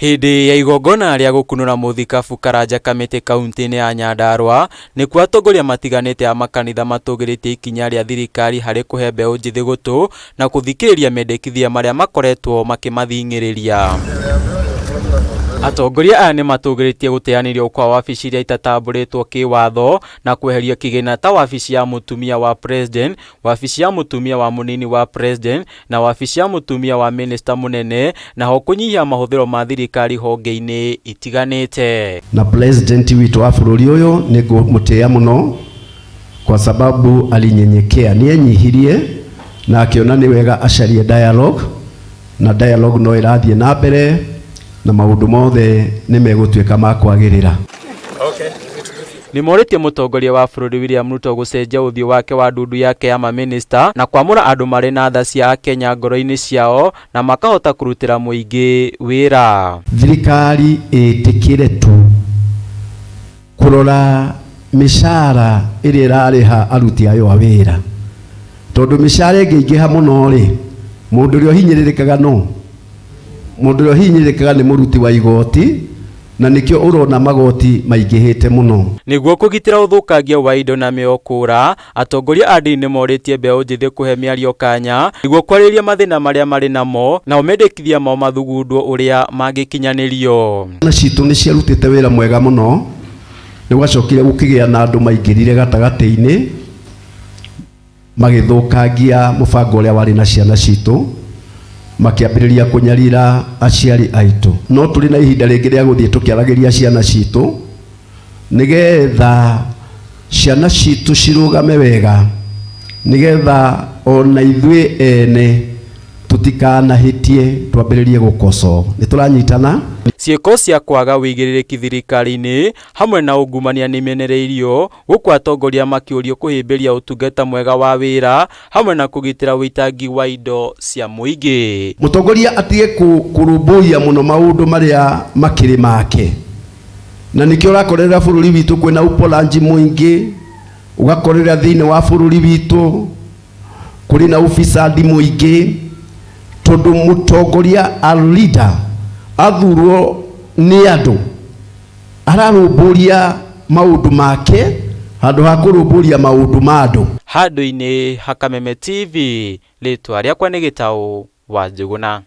Hĩndĩ ya igongona rĩa gũkunũra mũthikabu Karanja Kamĩtĩ kauntĩ-inĩ ya Nyandarua, nĩkuo atongoria matiganĩte a makanitha matũgĩrĩtie ikinya rĩa thirikari harĩ kũhe mbeũ njĩthĩ gũtũ na kũthikĩrĩria mendekithia marĩa makoretwo makĩmathing'ĩrĩria. Atongoria aya nĩ matũgĩrĩtie gũteanĩrio kwa wabici iria itatambũrĩtwo kĩwatho na kweherio kĩgĩna ta wabici ya mũtumia wa president, wabici ya mũtumia wa mũnini wa president na wabici ya mũtumia wa mĩnĩsta mũnene naho kũnyihia mahũthĩro ma thirikari honge-inĩ itiganĩte. Na president witũ wa bũrũri ũyũ nĩ ngũmũtĩĩa mũno kwa sababu alinyenyekea, nĩ enyihirie na akĩona nĩ wega acarie dialogue, na dialogue no ĩrathiĩ na mbere na maũndũ mothe nĩ megũtuĩka ma kwagĩrĩra. Nĩ morĩtie mũtongoria wa bũrũri William Ruto gũcenjia ũthiũ wake wa ndundu yake ya mamĩnĩsta na kwamũra andũ marĩ na tha cia Akenya ngoro-inĩ ciao na makahota kũrutĩra mũingĩ wĩra. Thirikari ĩtĩkĩre tu kũrora mĩcara ĩrĩa ĩrarĩha aruti ayo a wĩra, tondũ mĩcara ĩngĩingĩha mũno rĩ, mũndũ ũrĩa ũhinyĩrĩrĩkaga no mũndũ ũrĩa ũhinyĩrĩrĩkaga nĩ mũruti wa igoti, na nĩkĩo ũrona magoti maingĩhĩte mũno. Nĩguo kũgitĩra ũthũkangia wa indo na mĩoyo kũũra, atongoria a ndini nĩ morĩtie mbeũ njĩthĩ kũhe mĩario kanya nĩguo kwarĩrĩria mathĩna marĩa marĩ namo nao mendekithia mao mathugundwo ũrĩa mangĩkinyanĩrio. Ciana citũ nĩ ciarutĩte wĩra mwega mũno, nĩ gwacokire gũkĩgĩa na andũ maingĩrire gatagatĩ-inĩ magĩthũkangia mũbango ũrĩa warĩ na ciana citũ, makĩambĩrĩria kũnyarira aciari aitũ. No tũrĩ na ihinda rĩngĩ rĩa gũthiĩ tũkĩaragĩria ciana citũ nĩgetha ciana citũ cirũgame wega, nĩgetha ona ithuĩ ene tũtikanahĩtie twambĩrĩrie gũkoco. Nĩ tũranyitana? Ciĩko cia kwaga ũigĩrĩrĩki thirikari-inĩ hamwe na ungumania nĩ imenereirio, gũkũ atongoria makĩũrio kũhĩmbĩria ũtungata mwega wa wĩra hamwe na kũgitĩra ũitangi wa indo cia mũingĩ. Mũtongoria atige kũrũmbũiya mũno maũndũ marĩa makĩrĩ make, na nĩkĩo ũrakorerera bũrũri witũ kwĩna upolanji mũingĩ, ũgakorera thĩinĩ wa bũrũri witũ kũrĩ na ufisadi mũingĩ, tondũ mũtongoria a leader athurwo nĩ andũ ararũmbũria maũndũ make handũ ha kũrũmbũria maũndũ ma andũ. Handũ-inĩ ha Kameme TV, rĩtwa rĩakwa nĩ Gĩtaũ wa Njũgũna.